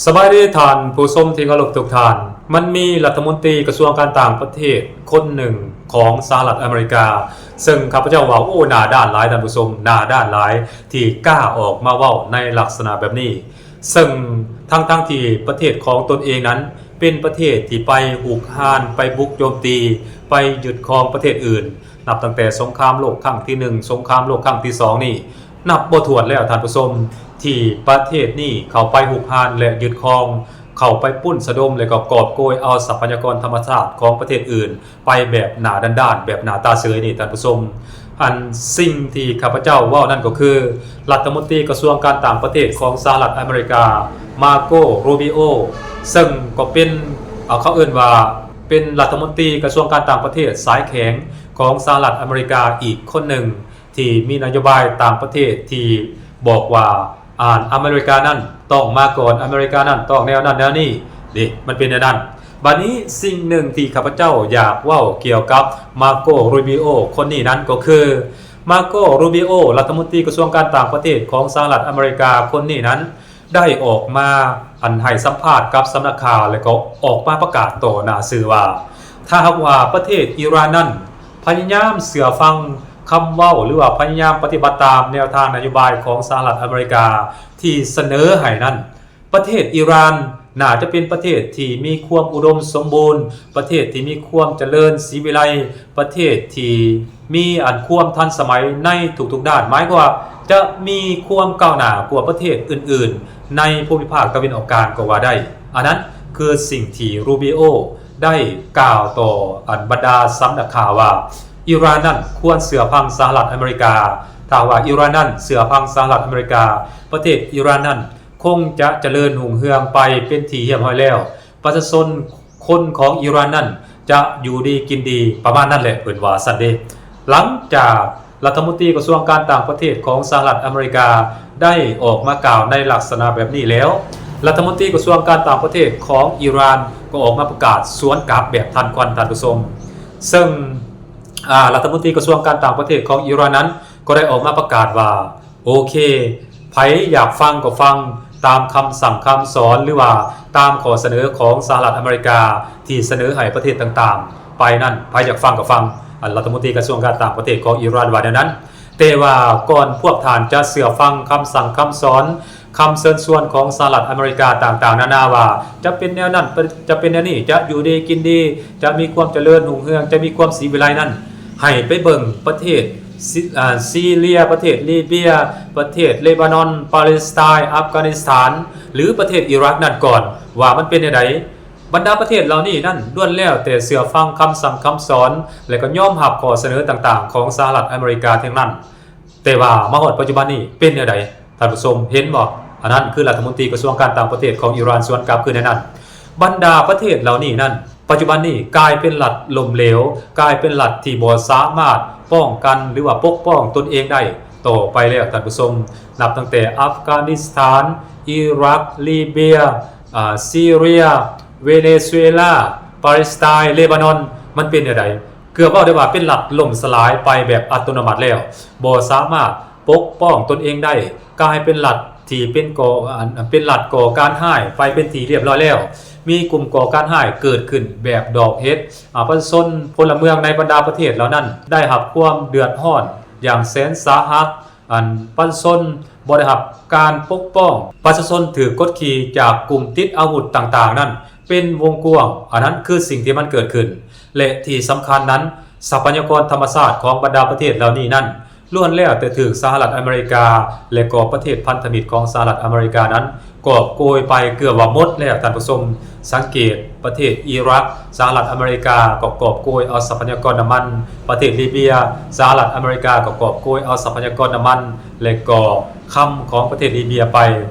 ສະບາຍດີທ່ານຜູ້ຊົມທີ່ເຄົາລົບທຸກທ່ານ. ມັນມີລັດຖະມົນຕີກະຊວງການຕ່າງປະເທດຄົນໜຶ່ງຂອງສະຫະລັດອາເມລິກາ ເຊິ່ງຂ້າພະເຈົ້າວ່າ ໂອ້ ໜ້າດ້ານຫຼາຍທ່ານຜູ້ຊົມ, ໜ້າດ້ານຫຼາຍທີ່ກ້າອອກມາເວົ້າໃນລັກສະນະແບບນີ້. ເຊິ່ງທັງໆທີ່ປະເທດຂອງຕົນເອງນັ້ນ ເປັນປະເທດທີ່ໄປຮຸກຮານ, ໄປບຸກໂຈມຕີ, ໄປຍຶດຄອງປະເທດອື່ນ, ນັບຕັ້ງແຕ່ສົງຄາມໂລກຄັ້ງທີໜຶ່ງ, ສົງຄາມໂລກຄັ້ງທີສອງນີ້ ນັບບໍ່ຖ້ວນແລ້ວທ່ານຜູ້ຊົມ ທີ່ປະເທດນີ້ເຂົ້າໄປຮຸກຮານ ແລະ ຍຶດຄອງ, ເຂົ້າໄປປຸ້ນສະດົມ ແລະ ກໍກອບໂກຍເອົາຊັບພະຍາກອນທຳມະຊາດຂອງປະເທດອື່ນ ໄປແບບໜ້າດ້ານໆ ແບບໜ້າຕາເສີຍນີ້ທ່ານຜູ້ຊົມ. ອັນສິ່ງທີ່ຂ້າພະເຈົ້າເວົ້ານັ້ນກໍຄື ລັດຖະມົນຕີກະຊວງການຕ່າງປະເທດຂອງສະຫະລັດອາເມລິກາ ມາໂກ ຣູບີໂອ ເຊິ່ງກໍເປັນ ເຂົາເອີ້ນວ່າເປັນລັດຖະມົນຕີກະຊວງການຕ່າງປະເທດສາຍແຂງຂອງສະຫະລັດອາເມລິກາອີກຄົນໜຶ່ງ ທີ່ມີນະໂຍບາຍຕ່າງປະເທດທີ່ບອກວ່າ ອາ ອາເມລິການັ້ນຕ້ອງມາກ່ອນ, ອາເມລິການັ້ນຕ້ອງແນວນັ້ນແນວນີ້ເດ້ ມັນເປັນແນວນັ້ນ. ບາດນີ້ສິ່ງໜຶ່ງທີ່ຂ້າພະເຈົ້າຢາກເວົ້າກ່ຽວກັບມາໂກ ຣູບີໂອ ຄົນນີ້ນັ້ນກໍຄື ມາໂກ ຣູບີໂອ ລັດຖະມົນຕີກະຊວງການຕ່າງປະເທດຂອງສະຫະລັດອາເມລິກາຄົນນີ້ນັ້ນ ໄດ້ອອກມາ ອັນ ໃຫ້ສຳພາດກັບສຳນັກຂ່າວ ແລະ ກໍອອກມາປະກາດຕໍ່ໜ້າສື່ວ່າ ຖ້າຫາກວ່າປະເທດອີຣານນັ້ນ ພະຍາຍາມເຊື່ອຟັງຄຳເວົ້າ ຫຼືວ່າພະຍາຍາມປະຕິບັດຕາມແນວທາງນະໂຍບາຍຂອງສະຫະລັດອາເມລິກາທີ່ສະເໜີໃຫ້ນັ້ນ, ປະເທດອີຣານໜ້າຈະເປັນປະເທດທີ່ມີຄວາມອຸດົມສົມບູນ, ປະເທດທີ່ມີຄວາມຈະເລີນສີວິໄລ, ປະເທດທີ່ມີອັນຄວາມທັນສະໄໝໃນທຸກໆດ້ານ, ໝາຍຄວາມວ່າຈະມີຄວາມກ້າວໜ້າກວ່າປະເທດອື່ນໆໃນພູມິພາກຕາເວັນອອກກາງກໍວ່າໄດ້. ອັນນັ້ນຄືສິ່ງທີ່ ຣູບີໂອ ໄດ້ກ່າວຕໍ່ອັນບັນດາສຳນັກຂ່າວວ່າ ອີຣານນັ້ນຄວນເຊື່ອຟັງສະຫະລັດອາເມລິກາ. ຖ້າວ່າອີຣານນັ້ນເຊື່ອຟັງສະຫະລັດອາເມລິກາ, ປະເທດອີຣານນັ້ນຄົງຈະຈະເລີນຮຸ່ງເຮືອງໄປເປັນທີ່ຮຽບຮ້ອຍແລ້ວ. ປະຊາຊົນຄົນຂອງອີຣານນັ້ນຈະຢູ່ດີກິນດີ, ປະມານນັ້ນແຫຼະ ເພິ່ນວ່າຊັ້ນເດ້. ຫຼັງຈາກລັດຖະມົນຕີກະຊວງການຕ່າງປະເທດຂອງສະຫະລັດອາເມລິກາໄດ້ອອກມາກ່າວໃນລັກສະນະແບບນີ້ແລ້ວ, ລັດຖະມົນຕີກະຊວງການຕ່າງປະເທດຂອງອີຣານກໍອອກມາປະກາດສວນກັບແບບທັນຄວັນ, ທ່ານຜູ້ຊົມ. ເຊິ່ງ ອາ ລັດຖະມົນຕີກະຊວງການຕ່າງປະເທດຂອງອີຣານນັ້ນກໍໄດ້ອອກມາປະກາດວ່າ ໂອເຄ, ໃຜຢາກຟັງກໍຟັງຕາມຄຳສັ່ງຄຳສອນ ຫຼືວ່າຕາມຂໍ້ສະເໜີຂອງສະຫະລັດອາເມລິກາທີ່ສະເໜີໃຫ້ປະເທດຕ່າງໆໄປນັ້ນ, ໃຜຢາກຟັງກໍຟັງ. ອັນລັດຖະມົນຕີກະຊວງການຕ່າງປະເທດຂອງອີຣານວ່າແນວນັ້ນ. ແຕ່ວ່າກ່ອນພວກທ່ານຈະເຊື່ອຟັງຄຳສັ່ງຄຳສອນ, ຄຳເຊີນຊວນຂອງສະຫະລັດອາເມລິກາຕ່າງໆນານາວ່າ ຈະເປັນແນວນັ້ນ, ຈະເປັນແນວນີ້, ຈະຢູ່ດີກິນດີ, ຈະມີຄວາມຈະເລີນຮຸ່ງເຮືອງ, ຈະມີຄວາມສີວິໄລນັ້ນ, ໃຫ້ໄປເບິ່ງປະເທດ ຊີ ອາ ຊີເຣຍ, ປະເທດລີເບຍ, ປະເທດເລບານອນ, ປາເລສໄຕ, ອັຟການິສຖານ ຫຼື ປະເທດອີຣັກນັ້ນກ່ອນ ວ່າມັນເປັນແນວໃດ. ບັນດາປະເທດເຫຼົ່ານີ້ນັ້ນ ລ້ວນແລ້ວແຕ່ເຊື່ອຟັງຄຳສັ່ງຄຳສອນ ແລະ ກໍຍອມຮັບຂໍ້ສະເໜີຕ່າງໆຂອງສະຫະລັດອາເມລິກາທັງນັ້ນ. ແຕ່ວ່າມາຮອດປັດຈຸບັນນີ້ເປັນແນວໃດ? ທ່ານຜູ້ຊົມເຫັນບໍ່? ອັນນັ້ນຄືລັດຖະມົນຕີກະຊວງການຕ່າງປະເທດຂອງອີຣານສວນກັບຄືແນວນັ້ນ. ບັນດາປະເທດເຫຼົ່ານີ້ນັ້ນ ປັດຈຸບັນນີ້ກາຍເປັນລັດລົ້ມເຫຼວ, ກາຍເປັນລັດທີ່ບໍ່ສາມາດປ້ອງກັນ ຫຼືວ່າປົກປ້ອງຕົນເອງໄດ້ຕໍ່ໄປແລ້ວທ່ານຜູ້ຊົມ. ນັບຕັ້ງແຕ່ອັຟການິສຖານ, ອີຣັກ, ລີເບຍ, ອາ ຊີເຣຍ, ເວເນຊູເອລາ, ປາເລສໄຕ, ເລບານອນ, ມັນເປັນແນວໃດ? ເກືອບເວົ້າໄດ້ວ່າເປັນລັດລົ້ມສະຫຼາຍໄປແບບອັດຕະໂນມັດແລ້ວ, ບໍ່ສາມາດປົກປ້ອງຕົນເອງໄດ້, ກາຍເປັນລັດທີ່ເປັນກໍ່ ອັນ ເປັນລັດກໍ່ການຮ້າຍໄປເປັນທີ່ຮຽບຮ້ອຍແລ້ວ. ມີກຸ່ມກໍ່ການຮ້າຍເກີດຂຶ້ນແບບດອກເຫັດ, ອາ ປະຊາຊົນພົນລະເມືອງໃນບັນດາປະເທດເຫຼົ່ານັ້ນໄດ້ຮັບຄວາມເດືອດຮ້ອນຢ່າງແສນສາຫັດ, ອັນ ປະຊາຊົນບໍ່ໄດ້ຮັບການປົກປ້ອງ, ປະຊາຊົນຖືກກົດຂີ່ຈາກກຸ່ມຕິດອາວຸດຕ່າງໆນັ້ນເປັນວົງກວ້າງ. ອັນນັ້ນຄືສິ່ງທີ່ມັນເກີດຂຶ້ນ ແລະ ທີ່ສຳຄັນນັ້ນ ຊັບພະຍາກອນທຳມະຊາດຂອງບັນດາປະເທດເຫຼົ່ານີ້ນັ້ນ ລ້ວນແລ້ວແຕ່ຖືກສະຫະລັດອາເມລິກາ ແລະ ກໍປະເທດພັນທະມິດຂອງສະຫະລັດອາເມລິການັ້ນ ກອບໂກຍໄປເກືອບວ່າໝົດແລ້ວທ່ານຜູ້ຊົມ. ສັງເກດປະເທດອີຣັກ, ສະຫະລັດອາເມລິກາກໍກອບໂກຍເອົາຊັບພະຍາກອນນ້ຳມັນ, ປະເທດລີເບຍ, ສະຫະລັດອາເມລິກາກໍກອບໂກຍເອົາຊັບພະຍາກອນນ້ຳມັນ ແລະ ກໍຄຳຂອງປະເທດລີເບຍໄປ.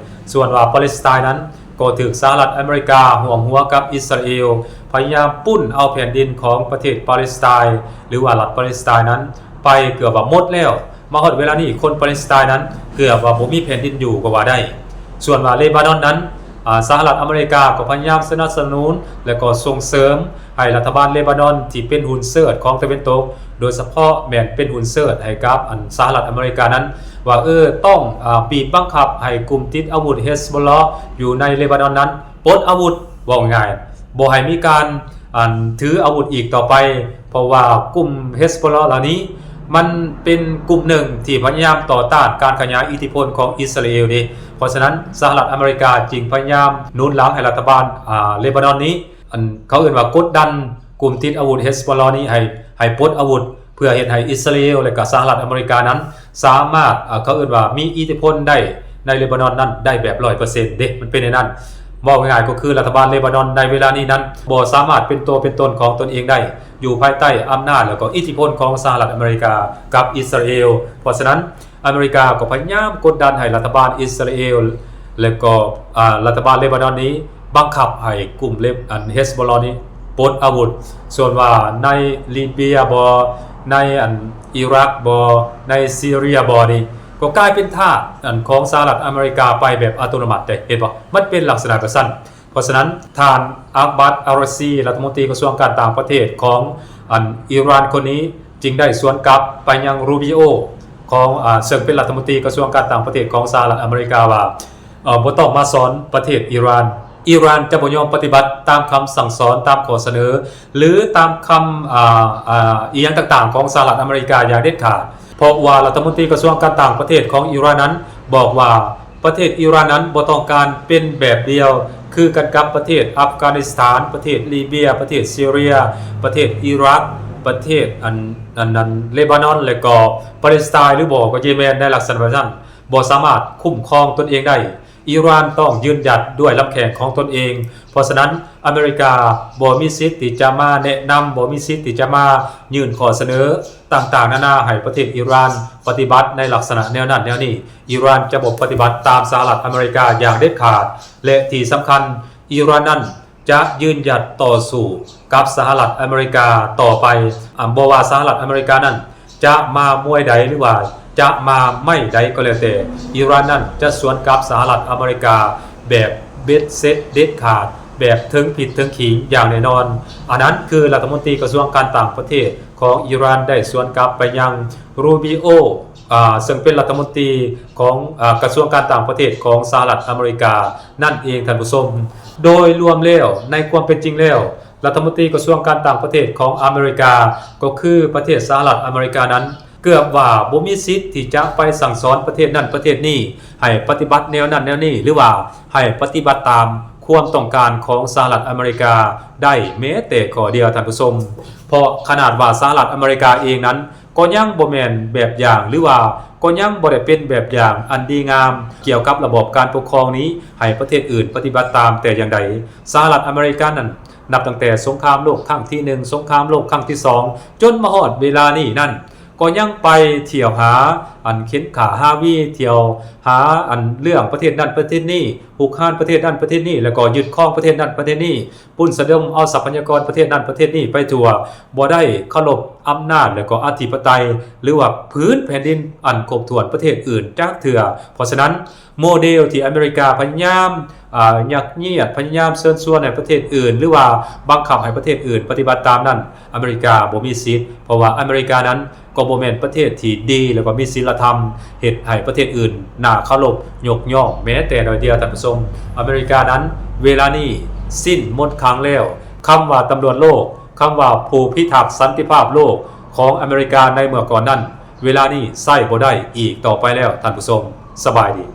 ສ່ວນວ່າປາເລສໄຕນັ້ນ ກໍຖືກສະຫະລັດອາເມລິກາຮ່ວມຫົວກັບອິດສະຣາເອລ ພະຍາຍາມປຸ້ນເອົາແຜ່ນດິນຂອງປະເທດປາເລສໄຕ ຫຼືວ່າລັດປາເລສໄຕນັ້ນໄປເກືອບວ່າໝົດແລ້ວ. ມາຮອດເວລານີ້ ຄົນປາເລສໄຕນັ້ນເກືອບວ່າບໍ່ມີແຜ່ນດິນຢູ່ກໍວ່າໄດ້. ສ່ວນວ່າເລບານອນນັ້ນ ອາ ສະຫະລັດອາເມລິກາກໍພະຍາຍາມສະໜັບສະໜູນ ແລະກໍສົ່ງເສີມໃຫ້ລັດຖະບານເລບານອນທີ່ເປັນຫຸ້ນເຊີດຂອງຕາເວັນຕົກ ໂດຍສະເພາະແມ່ນເປັນຫຸ້ນເຊີດໃຫ້ກັບ ອັນ ສະຫະລັດອາເມລິການັ້ນ ວ່າ ເອີ ຕ້ອງ ອາ ບີບບັງຄັບໃຫ້ກຸ່ມຕິດອາວຸດເຮສໂບລາຢູ່ໃນເລບານອນນັ້ນປົດອາວຸດ ເວົ້າງ່າຍໆ ບໍ່ໃຫ້ມີການ ອັນ ຖືອາວຸດອີກຕໍ່ໄປ ເພາະວ່າກຸ່ມເຮສໂບລາເຫຼົ່ານີ້ ມັນເປັນກຸ່ມໜຶ່ງທີ່ພະຍາຍາມຕໍ່ຕ້ານການຂະຫຍາຍອິດທິພົນຂອງອິດສະຣາເອລເດ້. ເພາະສະນັ້ນ ສະຫະລັດອາເມລິກາຈຶ່ງພະຍາຍາມໜູນຫຼັງໃຫ້ລັດຖະບານ ອາ ເລບານອນນີ້ ອັນ ເຂົາເອີ້ນວ່າກົດດັນກຸ່ມຕິດອາວຸດເຮສໂບລານີ້ໃຫ້ ໃຫ້ປົດອາວຸດ ເພື່ອເຮັດໃຫ້ອິດສະຣາເອລ ແລະກະສະຫະລັດອາເມລິການັ້ນ ສາມາດ ເຂົາເອີ້ນວ່າມີອິດທິພົນໄດ້ໃນເລບານອນນັ້ນໄດ້ແບບຮ້ອຍເປີເຊັນເດ້ ມັນເປັນແນວນັ້ນ. ເວົ້າງ່າຍໆກໍຄືລັດຖະບານເລບານອນໃນເວລານີ້ນັ້ນ ບໍ່ສາມາດເປັນຕົວເປັນຕົນຂອງຕົນເອງໄດ້ ຢູ່ພາຍໃຕ້ອຳນາດ ແລະກໍອິດທິພົນຂອງສະຫະລັດອາເມລິກາກັບອິດສະຣາເອລ. ເພາະສະນັ້ນ ອາເມລິກາກໍພະຍາຍາມກົດດັນໃຫ້ລັດຖະບານອິດສະຣາເອລ ແລະກໍ ອາ ລັດຖະບານເລບານອນນີ້ ບັງຄັບໃຫ້ກຸ່ມເລບ ອັນ ເຮສໂບລານີ້ປົດອາວຸດ. ສ່ວນວ່າໃນລີເບຍບໍ ໃນ ອັນ ອີຣັກບໍ ໃນຊີເຣຍບໍນີ້ ກໍກາຍເປັນທາດ ອັນ ຂອງສະຫະລັດອາເມລິກາໄປແບບອັດຕະໂນມັດເດ້ ເຫັນບໍ່? ມັນເປັນລັກສະນະແບບຊັ້ນ. ເພາະສະນັ້ນ ທ່ານ ອາກບັດ ອາຣາຊີ ລັດຖະມົນຕີກະຊວງການຕ່າງປະເທດຂອງ ອັນ ອີຣານຄົນນີ້ ຈຶ່ງໄດ້ສວນກັບໄປຍັງ ຣູບີໂອ ຂອງ ອາ ເຊິ່ງເປັນລັດຖະມົນຕີກະຊວງການຕ່າງປະເທດຂອງສະຫະລັດອາເມລິກາວ່າ ເອີ ບໍ່ຕ້ອງມາສອນປະເທດອີຣານ. ອີຣານຈະບໍ່ຍອມປະຕິບັດຕາມຄຳສັ່ງສອນ, ຕາມຂໍ້ສະເໜີ ຫຼື ຕາມຄຳ ອາ ອາ ອີ່ຫຍັງຕ່າງໆຂອງສະຫະລັດອາເມລິກາຢ່າງເດັດຂາດ. ເພາະວ່າລັດຖະມົນຕີກະຊວງການຕ່າງປະເທດຂອງອີຣານນັ້ນບອກວ່າ ປະເທດອີຣານນັ້ນບໍ່ຕ້ອງການເປັນແບບດຽວຄືກັນກັບປະເທດອັຟການິສຖານ, ປະເທດລີເບຍ, ປະເທດຊີເຣຍ, ປະເທດອີຣັກ, ປະເທດ ອັນ ອັນ ອັນ ເລບານອນ ແລະກໍປາເລສໄຕນ໌ ຫຼືບໍ່ກໍເຢເມັນ ໃນລັກສະນະແບບນັ້ນ ບໍ່ສາມາດຄຸ້ມຄອງຕົນເອງໄດ້. ອີຣານຕ້ອງຢືນຢັດດ້ວຍລຳແຂ້ງຂອງຕົນເອງ. ເພາະສະນັ້ນ ອາເມລິກາບໍ່ມີສິດທີ່ຈະມາແນະນຳ, ບໍ່ມີສິດທີ່ຈະມາຍື່ນຂໍ້ສະເໜີຕ່າງໆນານາໃຫ້ປະເທດອີຣານປະຕິບັດໃນລັກສະນະແນວນັ້ນແນວນີ້. ອີຣານຈະບໍ່ປະຕິບັດຕາມສະຫະລັດອາເມລິກາຢ່າງເດັດຂາດ ແລະທີ່ສຳຄັນ ອີຣານນັ້ນຈະຢືນຢັດຕໍ່ສູ້ກັບສະຫະລັດອາເມລິກາຕໍ່ໄປ. ອາ ບໍ່ວ່າສະຫະລັດອາເມລິການັ້ນຈະມາມວຍໃດ ຫຼືວ່າຈະມາໄມ້ໃດກໍແລ້ວແຕ່ ອີຣານນັ້ນຈະສວນກັບສະຫະລັດອາເມລິກາແບບເບັດເສັດເດັດຂາດ ແບບເຖິງຜິດເຖິງຂີງຢ່າງແນ່ນອນ. ອັນນັ້ນຄືລັດຖະມົນຕີກະຊວງການຕ່າງປະເທດຂອງອີຣານໄດ້ສວນກັບໄປຍັງ ຣູບີໂອ ອາ ເຊິ່ງເປັນລັດຖະມົນຕີຂອງ ອາ ກະຊວງການຕ່າງປະເທດຂອງສະຫະລັດອາເມລິການັ້ນເອງ ທ່ານຜູ້ຊົມ. ໂດຍລວມແລ້ວ ໃນຄວາມເປັນຈິງແລ້ວ ລັດຖະມົນຕີກະຊວງການຕ່າງປະເທດຂອງອາເມລິກາ ກໍຄືປະເທດສະຫະລັດອາເມລິການັ້ນ ເກືອບວ່າບໍ່ມີສິດທີ່ຈະໄປສັ່ງສອນປະເທດນັ້ນປະເທດນີ້ໃຫ້ປະຕິບັດແນວນັ້ນແນວນີ້ ຫຼືວ່າໃຫ້ປະຕິບັດຕາມຄວາມຕ້ອງການຂອງສະຫະລັດອາເມລິກາໄດ້ແມ້ແຕ່ຂໍ້ດຽວ ທ່ານຜູ້ຊົມ. ເພາະຂະໜາດວ່າສະຫະລັດອາເມລິກາເອງນັ້ນ ກໍຍັງບໍ່ແມ່ນແບບຢ່າງ ຫຼືວ່າກໍຍັງບໍ່ໄດ້ເປັນແບບຢ່າງອັນດີງາມກ່ຽວກັບລະບອບການປົກຄອງນີ້ ໃຫ້ປະເທດອື່ນປະຕິບັດຕາມແຕ່ຢ່າງໃດ. ສະຫະລັດອາເມລິການັ້ນ ນັບຕັ້ງແຕ່ສົງຄາມໂລກຄັ້ງທີໜຶ່ງ, ສົງຄາມໂລກຄັ້ງທີສອງ ຈົນມາຮອດເວລານີ້ນັ້ນ ກໍຍັງໄປທ່ຽວຫາອັນເຂັນຂ້າຫາວີ, ທ່ຽວຫາອັນເລື່ອງປະເທດນັ້ນປະເທດນີ້, ຮຸກຮານປະເທດນັ້ນປະເທດນີ້ ແລ້ວກໍຍຶດຄອງປະເທດນັ້ນປະເທດນີ້, ປຸ້ນສະດົມເອົາຊັບພະຍາກອນປະເທດນັ້ນປະເທດນີ້ໄປທົ່ວ, ບໍ່ໄດ້ເຄົາລົບອຳນາດ ແລະກໍອະທິປະໄຕ ຫຼືວ່າຜືນແຜ່ນດິນອັນຄົບຖ້ວນປະເທດອື່ນຈັກເທື່ອ. ເພາະສະນັ້ນ ໂມເດລທີ່ອາເມລິກາພະຍາຍາມ ອາ ຍັດຍຽດ ພະຍາຍາມເຊີນຊວນໃຫ້ປະເທດອື່ນ ຫຼືວ່າບັງຄັບໃຫ້ປະເທດອື່ນປະຕິບັດຕາມນັ້ນ ອາເມລິກາບໍ່ມີສິດ, ເພາະວ່າອາເມລິການັ້ນ ກໍບໍ່ແມ່ນປະເທດທີ່ດີ ແລ້ວກໍມີສີລະທຳ ເຮັດໃຫ້ປະເທດອື່ນໜ້າເຄົາລົບຍົກຍ້ອງແມ້ແຕ່ໜ້ອຍດຽວ ທ່ານຜູ້ຊົມ. ອາເມລິການັ້ນ ເວລານີ້ສິ້ນມົດຄັງແລ້ວ. ຄຳວ່າຕຳຫຼວດໂລກ, ຄຳວ່າຜູ້ພິທັກສັນຕິພາບໂລກຂອງອາເມລິກາໃນເມື່ອກ່ອນນັ້ນ ເວລານີ້ໃຊ້ບໍ່ໄດ້ອີກຕໍ່ໄປແລ້ວ ທ່ານຜູ້ຊົມ. ສະບາຍດີ.